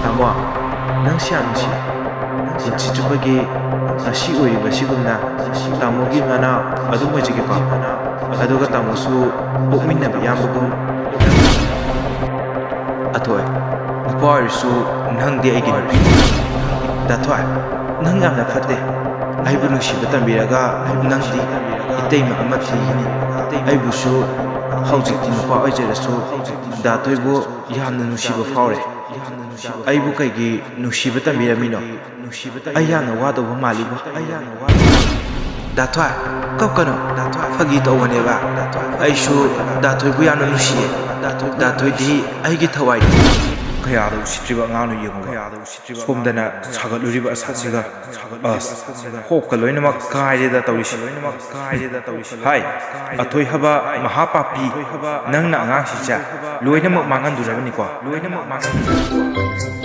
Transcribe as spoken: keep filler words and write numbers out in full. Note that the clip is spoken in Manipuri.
ꯇꯥꯃꯣ, ꯅꯪꯁꯤ ꯌꯥꯝ ꯅꯨꯡꯁꯤ꯫ ꯄꯨꯟꯁꯤ ꯆꯨꯞꯄꯒꯤ ꯉꯁꯤ ꯑꯣꯏꯔꯤꯕ ꯑꯁꯤꯒꯨꯝꯅ ꯇꯥꯃꯣꯒꯤ ꯃꯅꯥꯎ ꯑꯗꯨꯝ ꯑꯣꯏꯖꯒꯦꯀꯣ꯫ ꯑꯗꯨꯒ ꯇꯥꯃꯣꯁꯨ ꯄꯣꯛꯃꯤꯟꯅꯕ ꯏꯌꯥꯝꯕꯒꯨꯝ꯫ ꯑꯊꯣꯏ, ꯅꯨꯄꯥ ꯑꯣꯏꯔꯁꯨ ꯅꯪꯗꯤ ꯑꯩꯒꯤ ꯅꯨꯄꯤ꯫ ꯗꯥꯊꯣꯏ, ꯅꯪ ꯌꯥꯝꯅ ꯐꯠꯇꯦ꯫ ꯑꯩꯕꯨ ꯅꯨꯡꯁꯤꯕ ꯇꯝꯕꯤꯔꯒ ꯅꯪꯗꯤ ꯏꯇꯩꯃ ꯑꯃ ꯊꯤꯒꯅꯤ꯫ ꯑꯩꯕꯨꯁꯨ ꯍꯧꯖꯤꯛꯇꯤ ꯅꯨꯄꯥ ꯑꯣꯏꯖꯔꯁꯨ ꯗꯥꯊꯣꯏꯕꯨ ꯌꯥꯝꯅ ꯅꯨꯡꯁꯤꯕ ꯐꯥꯎꯔꯦ꯫ ꯑꯩꯕꯨ ꯀꯩꯒꯤ ꯅꯨꯡꯁꯤꯕ ꯇꯝꯕꯤꯔꯝꯃꯤꯅꯣ? ꯑꯩ ꯌꯥꯝꯅ ꯋꯥꯗꯧꯕ ꯃꯥꯜꯂꯤꯕꯣ꯫ ꯗꯥꯊꯣꯏ, ꯀꯞꯀꯅꯨ꯫ ꯐꯥꯒꯤ ꯇꯧꯕꯅꯦꯕ꯫ ꯑꯩꯁꯨ ꯗꯥꯊꯣꯏꯕꯨ ꯌꯥꯝꯅ ꯅꯨꯡꯁꯤꯌꯦ꯫ ꯗꯥꯊꯣꯏꯗꯤ ꯑꯩꯒꯤ ꯊꯋꯥꯏꯅꯤ꯫ ꯀꯌꯥꯗ ꯎꯁꯤꯠꯇ꯭ꯔꯤꯕ ꯑꯉꯥꯡꯅꯣ ꯌꯦꯡꯉꯨꯕ꯫ ꯁꯣꯝꯗꯅ ꯁꯥꯒꯠꯂꯨꯔꯤꯕ ꯑꯁꯥꯁꯤꯒ꯫ ꯑꯁ, ꯍꯣꯞꯀ ꯂꯣꯏꯅꯃꯛ ꯀꯥꯏꯔꯦꯗ ꯇꯧꯔꯤꯁꯤ꯫ ꯍꯥꯏ, ꯑꯊꯣꯏ ꯍꯥꯏꯕ ꯃꯍꯥꯄꯥꯄꯤ, ꯅꯪꯅ ꯑꯉꯥꯡꯁꯤꯡꯁꯦ ꯂꯣꯏꯅꯃꯛ ꯃꯥꯡꯍꯟꯗꯣꯔꯕꯅꯤꯀꯣ꯫ ꯂꯣꯏꯅꯃꯛ ꯃꯥꯡꯍꯟꯗꯣꯔꯕꯅꯤꯀꯣ꯫